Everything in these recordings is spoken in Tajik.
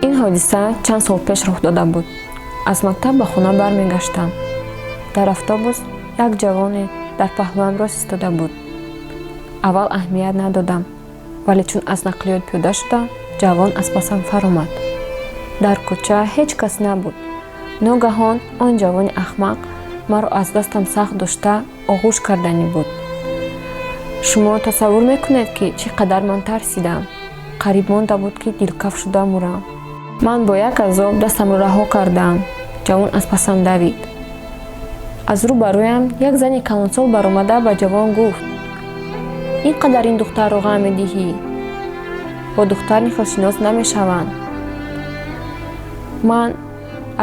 Ин ҳодиса чанд сол пеш рух дода буд. Аз мактаб ба хона бармегаштам. Дар автобус як ҷавоне дар паҳлӯям рост истода буд. Аввал аҳамият надодам, вале чун аз нақлиёт пиёда шудам, ҷавон аз пасам фаромад. Дар кӯча ҳеҷ кас набуд. Ногаҳон он ҷавони ахмақ маро аз дастам сахт дошта оғӯш карданӣ буд. Шумо тасаввур мекунед, ки чӣ қадар ман тарсидам. Қариб монда буд, ки дилкаф шуда мурам. Ман бо як азоб дастамро раҳо кардам. Ҷавон аз пасам давид. Аз рӯ ба рӯям як зани калонсол баромада ба ҷавон гуфт: «Ин қадар ин духтарро ғам медиҳӣ? Бо духтар ин хел шинос намешаванд». Ман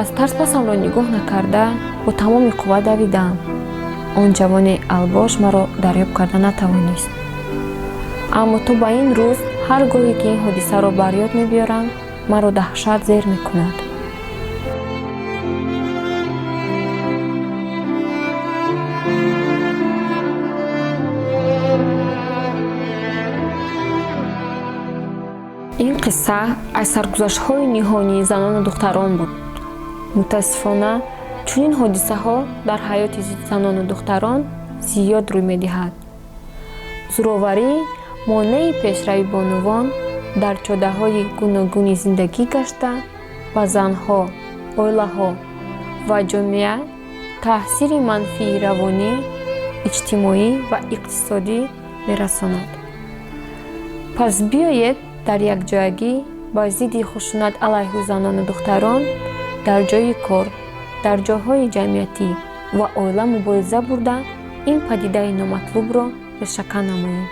аз тарс пасамро нигоҳ накарда, бо тамоми қувва давидам. Он ҷавони албош маро дарёб карда натавонист. Аммо то ба ин рӯз ҳар гоҳе ки ин ҳодисаро бар ёд мебиёрам, маро даҳшат зер мекунад. Ин қисса аз саргузаштҳои ниҳонии занону духтарон буд. Мутаассифона, чунин ҳодисаҳо дар ҳаёти занону духтарон зиёд рӯй медиҳад. Зӯроварӣ монеи пешравии бонувон дар ҷодаҳои гуногуни зиндагӣ гашта, ба занҳо, оилаҳо ва ҷомеа таъсири манфии равонӣ, иҷтимоӣ ва иқтисодӣ мерасонад. Пас биёед, дар якҷоягӣ ба зидди хушунат алайҳи занону духтарон дар ҷойи кор, дар ҷойҳои ҷамъиятӣ ва оила мубориза бурда, ин падидаи номатлубро решакан намоем.